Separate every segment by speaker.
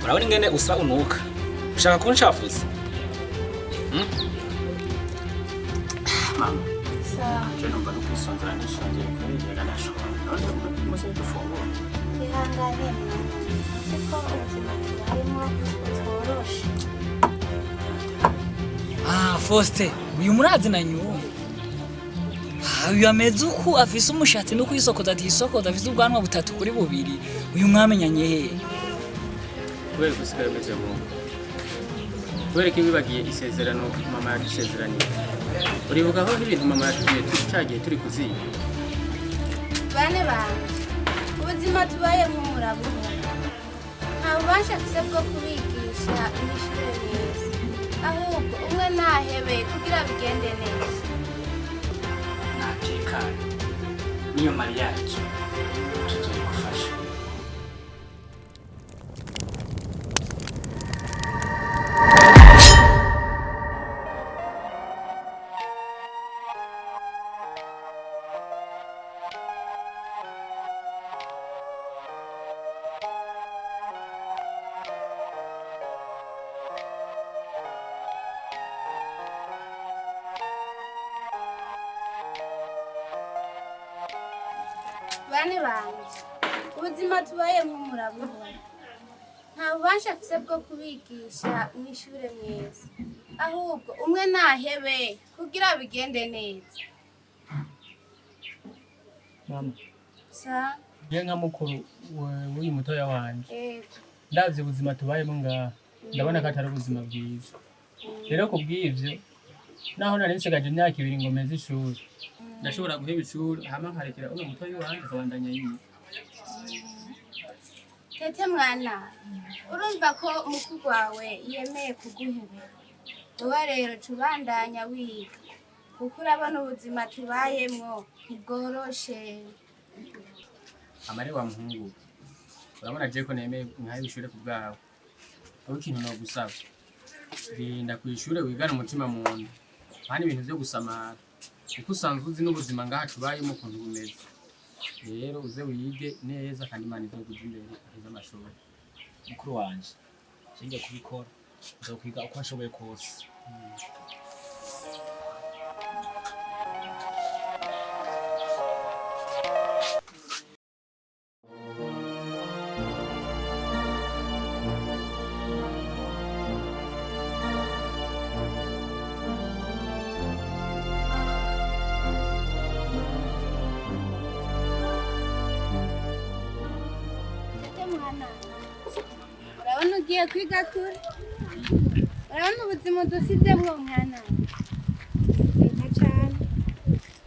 Speaker 1: Urabona ingene usa unuka. Ushaka kunshafuza?
Speaker 2: Mama,
Speaker 3: Sawa.
Speaker 2: je numva no kwisonzera nishongeye kubigera nashobora. None muze dufungure.
Speaker 3: Ihangane mwana, siko ubuzima tubayemo butoroshe.
Speaker 4: Ah, Faustin, uyu murazi na nyuma. Ah, uyu ameze uku afise umushatsi no kwisokoza atisokoza afise ubwanwa butatu kuri bubiri. Uyu mwamenyanye hehe?
Speaker 2: Kubera ko usigaye umeze nk'uko. Kubera ko wibagiye isezerano mama yadusezeraniye. Uribuka aho n'ibintu mama yatubwiye cagiye turi kuziga.
Speaker 3: Bane banje, ubuzima tubayemo murabubona. Nta bubasha afise bwo kubigisha mw'ishure neza, ahubwo umwe ntahebe kugira bigende neza.
Speaker 5: Natekanye niyo mariage tuzoyigufasha.
Speaker 3: Bane banje, ubuzima tubayemo murabubona. Nta bubasha afise bwo kubigisha mw'ishure mwese, ahubwo umwe ntahebe kugira bigende neza.
Speaker 6: Mama,
Speaker 3: Sa,
Speaker 6: je nka mukuru w'uyu mutoya wanje,
Speaker 3: ego.
Speaker 6: ndavye ubuzima tubayemo ngaha, ndabona ko atari ubuzima bwiza. Rero kubw'ivyo, naho nari nsigaje imyaka ibiri ngo mpeze ishuri, ndashobora guheba ishuri hama nkarekera uno mutoya wanje akabandanya yiga.
Speaker 3: Tete mwana, urumva ko mukuru wawe yemeye kuguhebera. Wowe rero ca ubandanya wiga, kuko urabona ubuzima tubayemwo ntibworoshe.
Speaker 2: Amare wa muhungu, urabona je ko nemeye nkaheba ishure ku bwawe. Wowe ikintu nogusaba, genda kw'ishure wigane umutima mu nda, hano ibintu vyo gusamara, kuko usanzwe uzi n'ubuzima ngaha tubayemo ukuntu bumeze. Rero uze wige neza kandi Imana izokuja imbere uheze amashuri.
Speaker 1: Mukuru wanje, ngiye kubikora. Nzokwiga uko nshoboye kose.
Speaker 3: Tete mwana, urabona ugiye kwiga kure, urabona ubuzima udusizemwo mwana, nziza cane.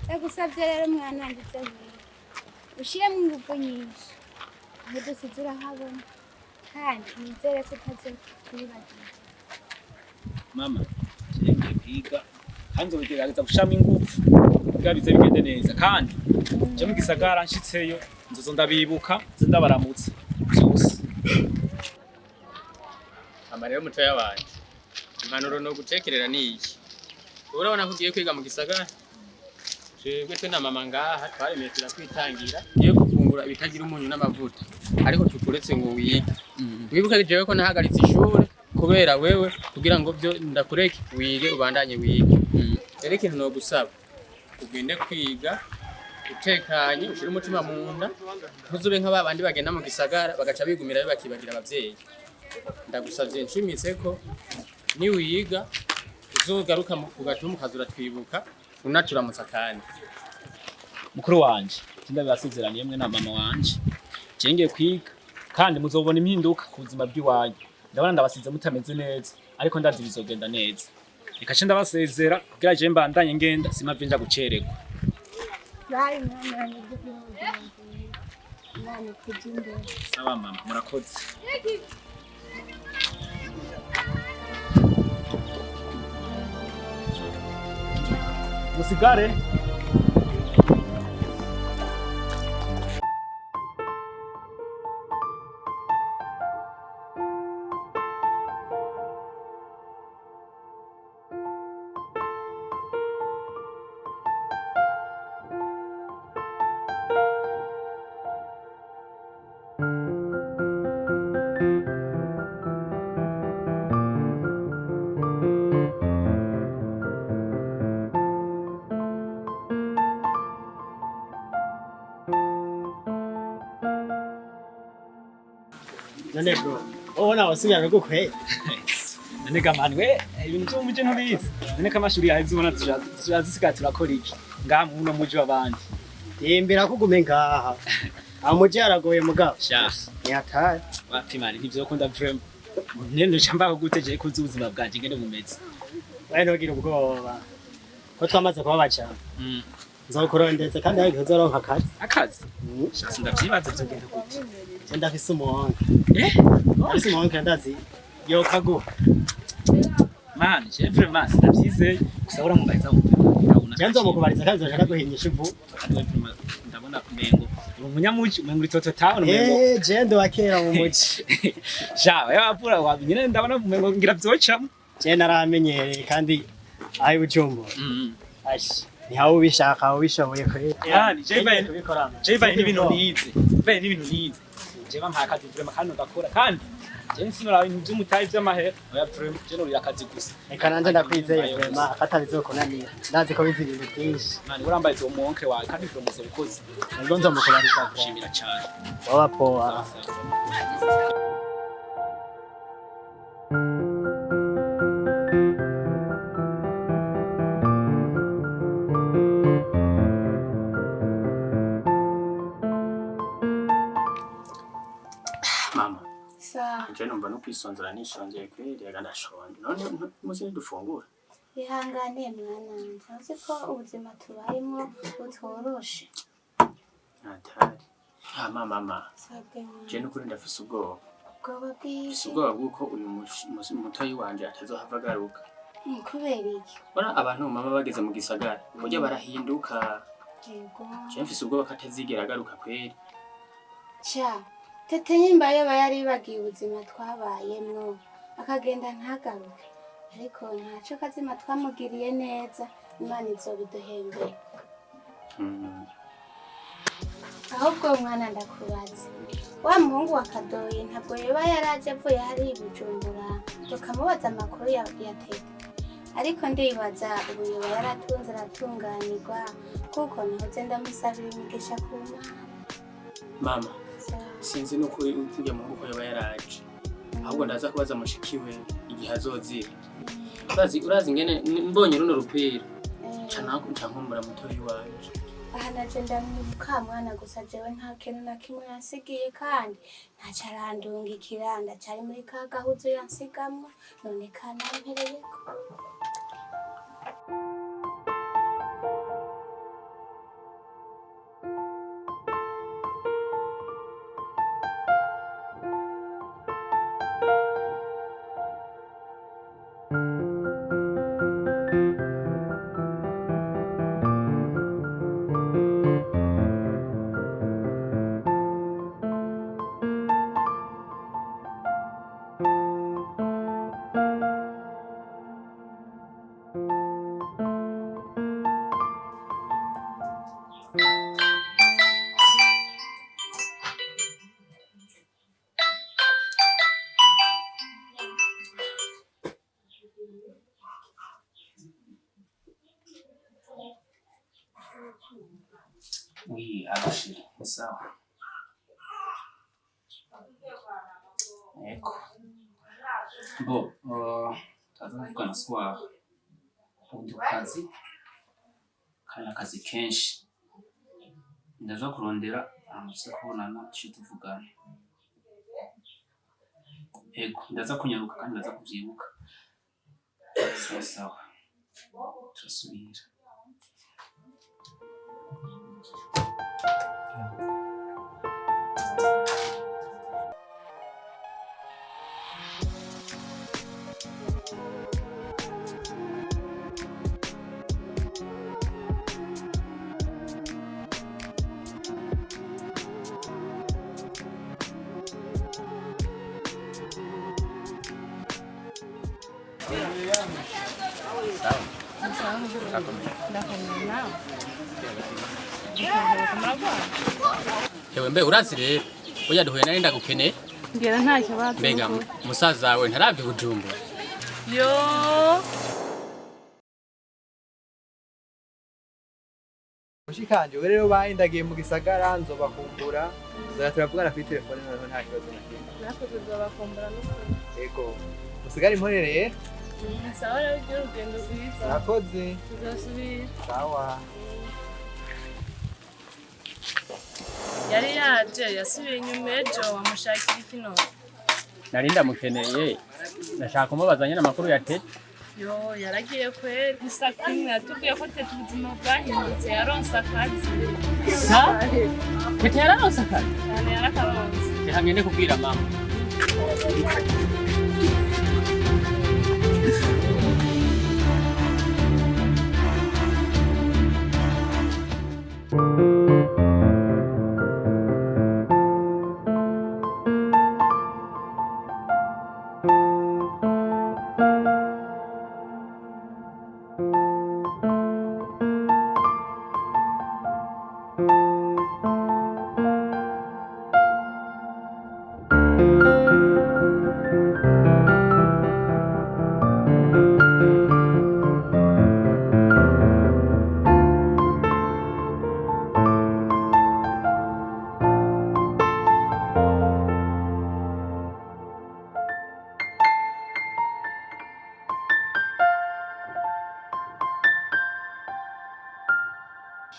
Speaker 3: Ndagusavye rero mwana wanje uze wige, ushiremwo inguvu nyinshi, aho udusize urahabona, kandi nizere ko utazokwibagira.
Speaker 1: Mama, ngiye kwiga kandi nzogerageza gushiramo ingufu kugira bize bigende neza, kandi je mu gisagara nshitseyo nzozo ndabibuka nze ndabaramutsa vyose.
Speaker 2: Ama rero mutoya wanje, impanuro no gutekerera ni iki? Urabona ko ugiye kwiga mu gisagara, twebwe twe na mama ngaha twaremeye turakwitangira, ngiye gufungura ibitagira umunyu n'amavuta, ariko tukuretse ngo wige. Wibuke jewe ko nahagaritse ishure kubera wewe, kugira ngo byo ndakureke wige ubandanye wige. Rero ikintu nogusaba, ugende kwiga utekanye, ushire umutima mu nda, ntuzube nka babandi bagenda mu gisagara bagaca bigumirayo bakibagira abavyeyi. Ndagusavye nshimitse ko niwiga uzogaruka ku gatumba ukaza uratwibuka unaturamutsa kandi.
Speaker 1: Mukuru wanje, ndabibasezeraniye mwe na mama wanje. Je ngiye kwiga kandi muzobona impinduka ku buzima bw'iwanyu. Ndabona ndabasize mutameze neza, ariko ndazi bizogenda neza. Reka ce ndabasezera kugira je mbandanye ngenda simpave nja gucererwa.
Speaker 3: Bye mwana wanje, ugire ubuzima bwiza. Imana ikujye imbere.
Speaker 1: Sawa mama, murakoze. Musigare.
Speaker 7: None bro, wowe nawe usubira no gukwera.
Speaker 1: None ga man, we ibintu vyo mu muji ntubizi. None ko amashuri yaheze ubona tuja dusigaye turakora iki ngaha muno muji w'abandi?
Speaker 7: Timbira kugume ngaha. Aho muji haragoye mugabo.
Speaker 1: Sha.
Speaker 7: Ni hatari.
Speaker 1: Wapi man, ntivyokunda vraiment. Nene nca mbaho gute je kuzi ubuzima bwanje ingene bumeze?
Speaker 7: Wewe ntugire ubwoba. Ko twamaze kuba bacana. Nzokurondetse kandi hari igihe uzoronka akazi.
Speaker 1: Akazi? Sha, sindavyibaza, vyogenda gute?
Speaker 7: Je ndafise umuhonga.
Speaker 1: Eh?
Speaker 7: Ndafise umuhonga, ndazi yokaguha.
Speaker 1: Man, je vraiment sindavyizeye. Gusa uramumbariza ndabona.
Speaker 7: Je nzomukubariza kandi nzoshaka guhinyisha ivu.
Speaker 1: Kandi we vraiment ndabona umengo uri umunyamuji, umengo uri toto town, umengo.
Speaker 7: Eh, je ndi wa kera mu muji.
Speaker 1: Sha, wewe wapura wa nyine, ndabona umengo ngira vyocamo.
Speaker 7: Je naramenyereye kandi ayi Bujumbura. Ashi, ntihawe ubishaka, aho ubishoboye kweri.
Speaker 1: Yani, je
Speaker 7: Ngiye kubikora.
Speaker 1: Je vaye n'ibintu nize. Vaye n'ibintu nize. Je bampaye akazi vraiment kandi ndakora, kandi je nsinora ibintu vy'umutayi vy'amahera. Oya vraiment, je norira akazi gusa.
Speaker 7: Reka nanje ndakwizeye vraiment akatabizokunanira. Ndazi ko bizi ibintu byinshi.
Speaker 1: Man, urambaye uwo mwonke wawe kandi vraiment uzobikoze.
Speaker 7: Ubwo nzomukubariza vraiment.
Speaker 1: Shimira cyane.
Speaker 7: Waba poa.
Speaker 5: Mama.
Speaker 3: Sawa.
Speaker 5: Je numva no kwisonzera nishonzeye kweri, reka ndashonje. None muzi ntidufungura?
Speaker 3: Ihangane mwana wanje, uzi ko ubuzima tubayemo butoroshe.
Speaker 5: Natari. Hama mama,
Speaker 3: Sabwe mwana.
Speaker 5: je nukuri ndafise ubwoba.
Speaker 3: Ubwoba
Speaker 5: Mfise
Speaker 3: bwinshi?
Speaker 5: ubwoba bw'uko uyu mutoyi wanje atazohava agaruka.
Speaker 3: Kubera iki?
Speaker 5: Bona abantu mama bageze mu gisagara, burya barahinduka.
Speaker 3: Yego.
Speaker 5: Je mfise ubwoba ko atazigera agaruka kweri.
Speaker 3: Sha, tete nyimba yoba yaribagiye ubuzima twabayemwo akagenda ntagaruke, ariko ntaco kazima twamugiriye neza, Imana izobiduhembera. Ahubwo mwana, ndakubaza, wa muhungu wa Kadoyi ntabwo yoba yaraje avuye hariya i Bujumbura, tukamubaza amakuru ya tete? Ariko ndibaza ubu yoba yaratunze aratunganirwa, kuko nahoze ndamusabira imigisha ku Mana.
Speaker 5: Mama, sinzi nukuri urya muhungu ko yoba yaraje. Ahubwo ndaza kubaza mushikiwe igihe azozira. Urazi ingene mbonye runo rupira, nca nca nkumbura mutoyi wanje.
Speaker 3: Aha naje ndamwibuka mwana, gusa jewe nta kintu na kimwe yansigiye kandi ntaco arandungikira, ndacari muri ka gahuzu yansigamwo, none kanampereyeko.
Speaker 5: Oui, abashiri, ni sawa. Eko. Bo, tuza kuvugana soir. Ubu ndi ku kazi, kandi akazi kenshi. Ndaza kurondera ahantu tuza kubonana tuce tuvugana. Ego, ndaza kunyaruka kandi ndaza kuvyibuka. Sawa sawa. Turasubira.
Speaker 2: Hewe mbe urazi rero, burya duhuye nari ndagukeneye.
Speaker 8: Ngira nta kibazo.
Speaker 2: Mbega musaza wawe ntarava i Bujumbura?
Speaker 8: Yo.
Speaker 9: Mushikanje we rero baye ndagiye mu gisagara nzobakumbura, tuzaza turavugana kuri telefone noneho nta kibazo na kimwe.
Speaker 8: Natwe tuzobakumbura n'ukuri.
Speaker 9: Ego. Musigare impore rero.
Speaker 8: Sawa rero, ugire urugendo rwiza.
Speaker 9: Murakoze.
Speaker 8: Tuzosubira.
Speaker 9: Sawa.
Speaker 8: Yari yaje yasubiye inyuma ejo, wamushakira ikino?
Speaker 2: Nari ndamukeneye, ndashaka kumubaza nyine amakuru ya Tete.
Speaker 8: Yo, yaragiye kweri. Gusa kimwe yatubwiye ko Tete ubuzima bwahindutse, yaronse akazi.
Speaker 2: Sa Tete yararonse akazi?
Speaker 8: Cyane, yarakaronse.
Speaker 2: Reka ngende kubwira mama.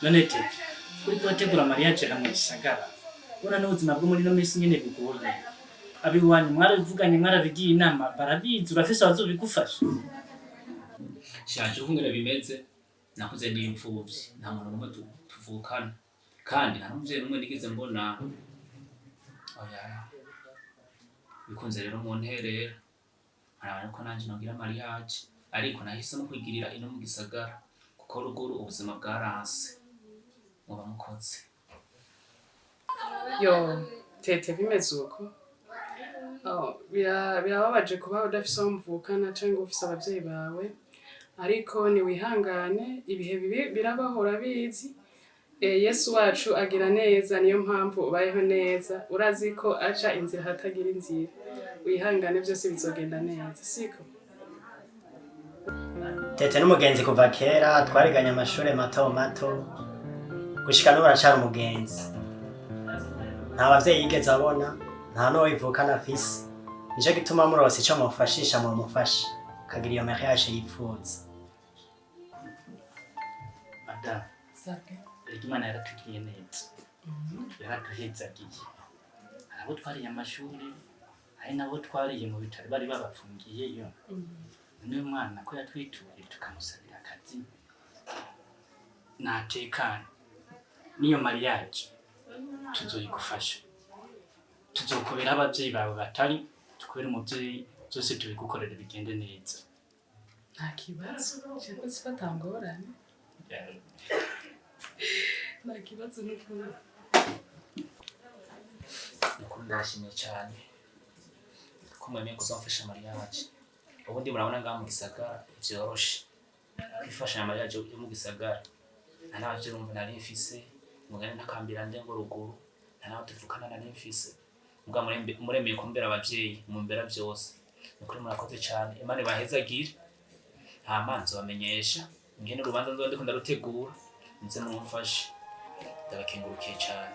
Speaker 10: None Tete, uriko urategura mariage hamwe gisagara, ubona n'ubuzima bwo muri ino minsi nyene bugoye. Abiwanyu mwarabivuganye, mwarabigiye inama, barabizi? Urafise abazobigufasha?
Speaker 1: Shaje ukungene bimeze, nakuze ndi imfuvyi, nta muntu n'umwe tuvukana, kandi nta n'umuvyeyi n'umwe nigeze mbona. Oya, bikunze rero mu nterera nkaraba ko nanje nogira mariage, ariko nahisemo kwigirira ino mu gisagara kuko ruguru ubuzima bwaranse. Muba mukoze.
Speaker 11: Yo Tete, bimeze uko. Oh, birababaje kuba udafise aho muvukana cyangwa ufise abavyeyi bawe, ariko niwihangane, ibihe bibi birabaho, urabizi. Yesu wacu agira neza, niyo mpamvu ubayeho neza. Urazi ko aca inzira ahatagira inzira. Wihangane, byose bizogenda neza, siko?
Speaker 7: Tete n'umugenzi kuva kera, twariganye amashuri mato mato gushika n'ubu aracari umugenzi. Nta bavyeyi yigeze abona, nta n'uwo bivukana afise. Nico gituma murose ico mufashisha mumufasha akagira iyo mariage yipfuza.
Speaker 10: Madamu, erega Imana yaratugiriye neza, yaratuhezagiye. Hari abo twariye amashuri, hari n'abo twariye mu bitaro bari babapfungiyeyo. N'uyu mwana ko yatwituye tukamusabira akazi, natekana n'iyo mariage tuzoyigufasha, tuzokubera abavyeyi bawe batari, tukubere umuvyeyi, byose tubigukorere bigende neza.
Speaker 11: Nta kibazo, jewe sifata ngorane, nta kibazo n'ukuri.
Speaker 1: Nukuri ndabashimiye cyane ko mwemeye kuzamfasha mariage. Ubundi murabona ngaha mu gisagara vyoroshe kwifashanya mariage yo mu gisagara. Nta n'abavyeyi urumva nari mfise mugane, ntakambira nde ngo ruguru nta n'abo tuvukana nari mfise. Muga muremeye kumbera abavyeyi, mumbera vyose. Nukuri murakoze cyane, Imana ibahezagire. Hama nzobamenyesha ingene urubanza nzoba ndiko ndarutegura, muze mumfashe. Ndabakengurukiye cyane.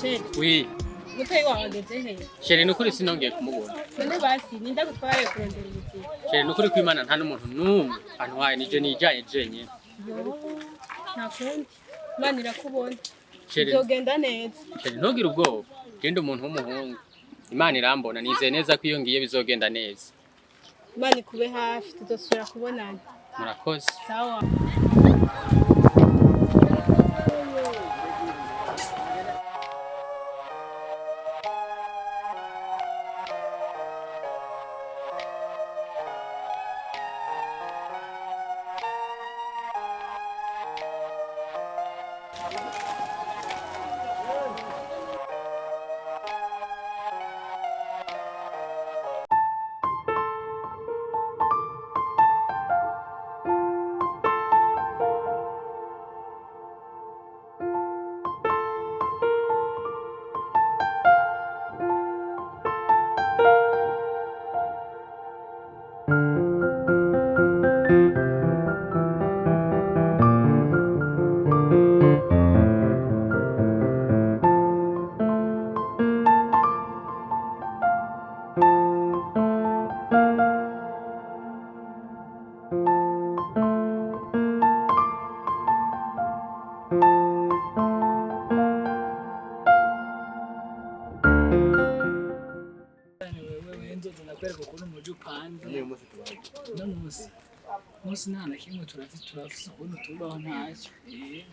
Speaker 12: Chéri,
Speaker 2: Oui.
Speaker 12: mutoyi wawe ageze he?
Speaker 2: Chéri, nukuri sinongeye kumubona.
Speaker 12: None basi ninda gutware kurondera ubuzima?
Speaker 2: Chéri, nukuri kw'Imana nta n'umuntu n'umwe antwaye, nije nijanye jenyine.
Speaker 12: Yo, nta kundi. Imana irakubona.
Speaker 2: Chéri.
Speaker 12: Bizogenda neza.
Speaker 2: Chéri, ntugire ubwoba, genda umuntu w'umuhungu, Imana irambona, nizeye neza ko iyo ngiye bizogenda neza.
Speaker 12: Imana ikube hafi, tuzosubira kubonana.
Speaker 2: Murakoze.
Speaker 12: Sawa.
Speaker 9: None uyu munsi tubaho.
Speaker 4: Uno munsi munsi nta na kimwe turafise, turafise ukuntu tubaho ntacyo.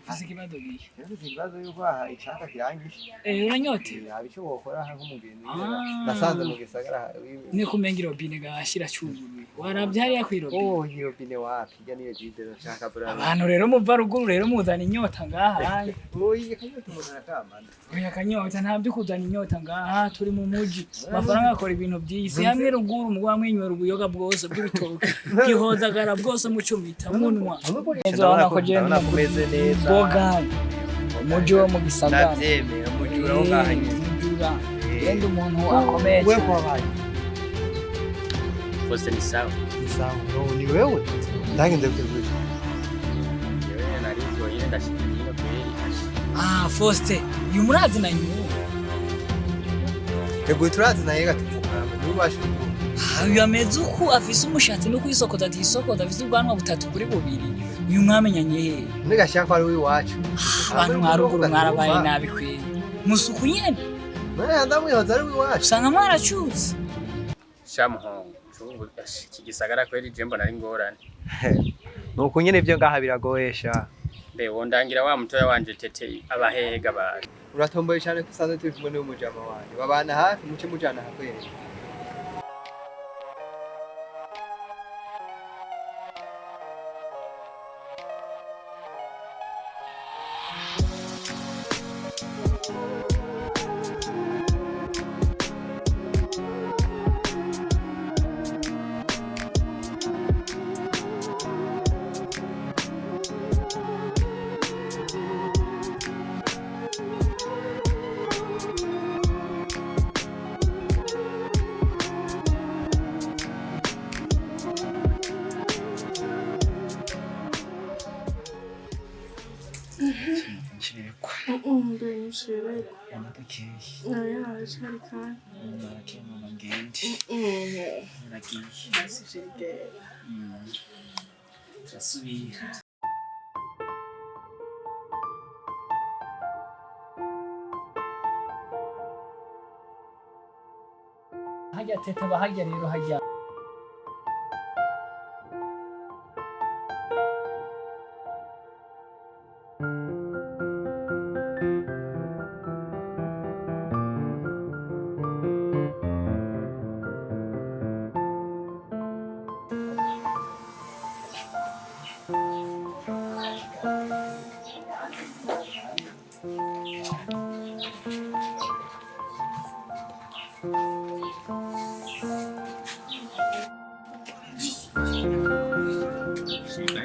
Speaker 4: Mfise ikibazo gihe.
Speaker 9: Mfise ikibazo yuko aha icaka kirangije.
Speaker 4: Uranyotewe?
Speaker 9: Haba ico wokora aha nk'umugenzi.
Speaker 4: Ah.
Speaker 9: Nasanze mu gisagara.
Speaker 4: Ni kumenga irobine gashira cuguruye. Waravye hariya kw'irobine?
Speaker 9: Oh, irobine wapi? Irya niyo jide nshaka bura.
Speaker 4: Abantu rero muva ruguru rero muzana inyota ngaha.
Speaker 9: Oyi, akanyota umuntu arakamana.
Speaker 4: Oya, akanyota nta byo kuzana inyota ngaha, turi mu muji. Amafaranga akora ibintu by'isi. Hamwe ruguru mugwa mwinywera ubuyoga bwose bw'ibitoke. Gihozagara bwose mucumita munwa.
Speaker 9: Ndabona ko ndabona ko umeze neza.
Speaker 4: Bogani. Umuji wo mu gisagara.
Speaker 9: Ndavyemera, umujura wo ngaha nyene.
Speaker 4: Umujura. Yenda umuntu akomeye
Speaker 9: Wewe
Speaker 4: cyane.
Speaker 9: kwabaye.
Speaker 2: Bose ni sawa.
Speaker 9: Ni sawa. No, ni wewe. Ndagenze gute?
Speaker 2: Jewe nari jonyine ndashika hino kweri.
Speaker 4: Ah, Faustin, uyu murazi na nyuwo.
Speaker 9: Ego turazi naye gatupfukama. Ntubashe kuvuga.
Speaker 4: Uyu ameze uku afise umushatsi no kwisokoza atisokoza, afise ubwanwa butatu kuri bubiri. Uyu mwamenyanye hehe?
Speaker 9: Nigashaka ko ari uw'iwacu.
Speaker 4: Abantu mwa ruguru mwarabaye nabi kweri. Musuku nyene.
Speaker 9: None ndamwihoza ari uw'iwacu.
Speaker 4: Usanga mwaracutse.
Speaker 2: Sha muhungu, cubu iki gisagara kweri je mbona ari ingorane.
Speaker 9: Nuko nyene ivyo ngaha biragoyesha.
Speaker 2: Mbe wondangira wa mutoya wanje Tete abahega abantu.
Speaker 9: Uratomboye cyane ko usanzwe turi kumwe n'umujama wanjye. Babana hafi muce mujana hakwereka.
Speaker 1: Nshirikwa.
Speaker 11: Mbe nshirikwa.
Speaker 1: Amadakeye.
Speaker 11: Oya, haracari kare.
Speaker 1: Barakeye mama ngende. Naragiye.
Speaker 11: Basi shirigera.
Speaker 1: Turasubira.
Speaker 4: Hajya tete bahajya rero hajya.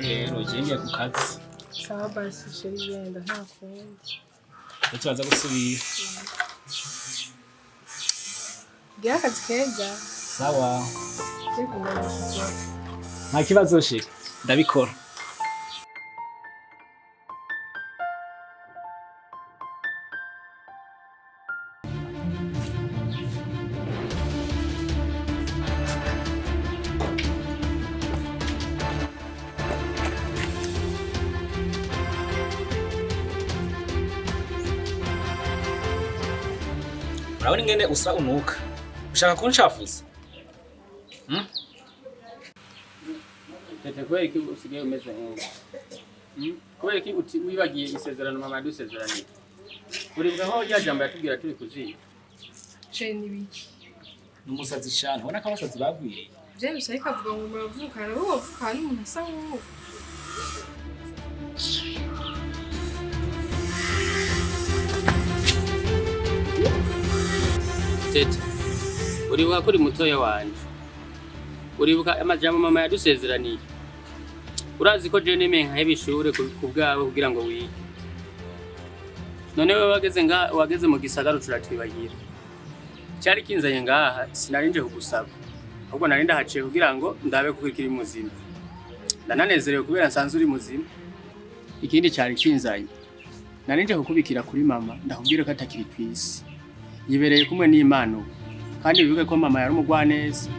Speaker 1: Rero je ngiye ku kazi.
Speaker 11: Sawa basi sheri genda nta kundi.
Speaker 1: Turaza gusubira.
Speaker 11: Gira akazi keza.
Speaker 1: Sawa.
Speaker 11: Je kumenya kuzoza.
Speaker 1: Nta kibazo shira. Ndabikora. Urabona ingene usa unuka. Ushaka kunshafuza?
Speaker 2: Tete kubera iki usigaye umeze nk'ubu? Kubera iki wibagiye isezerano mama yadusezeraniye? Uribuka nko rya jambo yatubwira turi kuziga?
Speaker 11: Sheri ni biki?
Speaker 1: Ni umusazi cyane. Ubona ko abasazi bagwiriye.
Speaker 11: James ariko avuga ngo muravukana, wowe wavukana n'umuntu asa nk'uwo.
Speaker 2: Tete, uribuka ko uri mutoya wanje? Uribuka amajambo mama yadusezeraniye? Urazi ko je nemeye nkaheba ishure ku bwawe kugira ngo wige. None wewe wageze nga wageze mu gisagara ucuratwibagira. Cyari kinzanye ngaha sinari nje kugusaba. Ahubwo nari ndahaciye kugira ngo ndabe kuko ikiri muzima. Ndananezerewe kubera nsanzwe uri muzima. Ikindi cyari kinzanye. Nari nje kukubikira kuri mama ndakubwira ko atakiri kwisi. Yibereye kumwe n'Imana ubu. Kandi wibuke ko mama yari umugwaneza.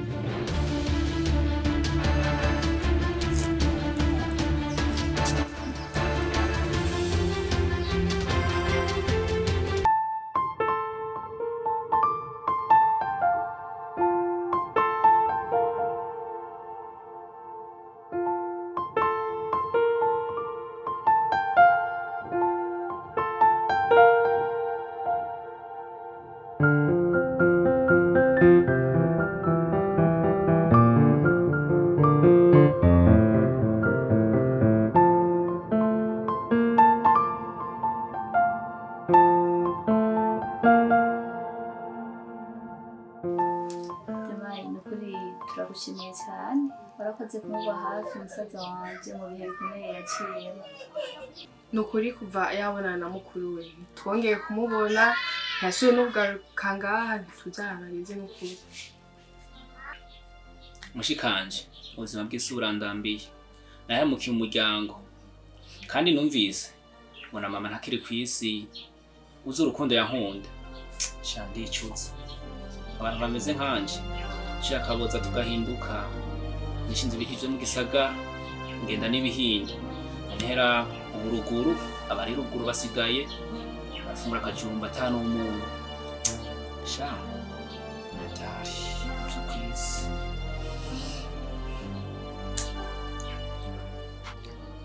Speaker 13: Warakoze kumuba hafi musaza wanje mu bihe bikomeye yaciyemo.
Speaker 14: Ni ukuri, kuva yabonana na mukuru we ntitwongeye kumubona, ntiyasubiye no kugaruka ngaha, ntituzi ahantu ageze n'ukuri.
Speaker 1: Mushikanje, ubuzima bw'isi burandambiye. Nahemukiye umuryango, kandi numvise ngo na mama ntakiri ku isi. Uzi urukundo yankunda! Sha, ndicuza. Abantu bameze nkanje shaka boza tugahinduka. Nishinze ibiti vyo mu gisagara, ngenda n'ibihinda ntera uburuguru. Abari ruguru basigaye bafungura akajumba ata n'umuntu. Sha, natari vyo kw'isi.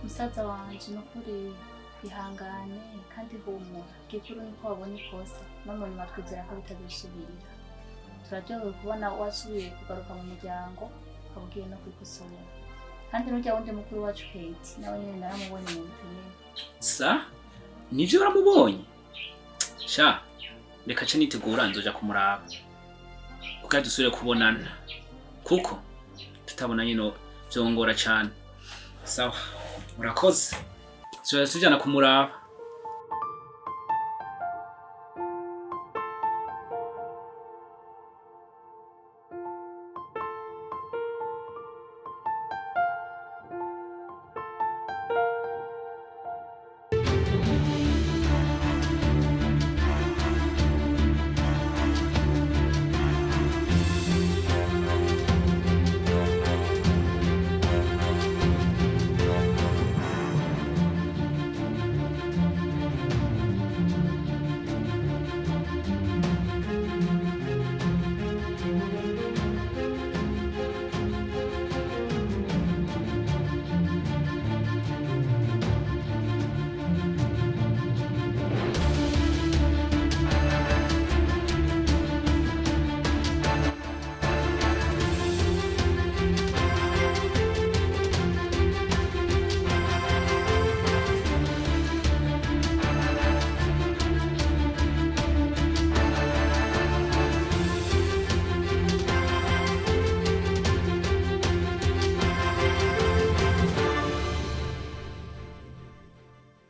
Speaker 13: Musaza wanje, nukuri ihangane kandi humura. Gikuru niko wabonye ikosa, no mu nyuma twizera ko bitazosubira. Turaryohewe kubona wasubiye kugaruka mu muryango, ukaba ugiye no kwikosora. Kandi n'urya wundi mukuru wacu Kate nawe nyene naramubonye mu buterere.
Speaker 1: Sa nivyo, waramubonye? Sha, reka ce nitegura nzoja kumuraba kuko dusubire kubonana, kuko tutabonanye no vyongora cane. Sawa, murakoze, tuzoja tujana kumuraba.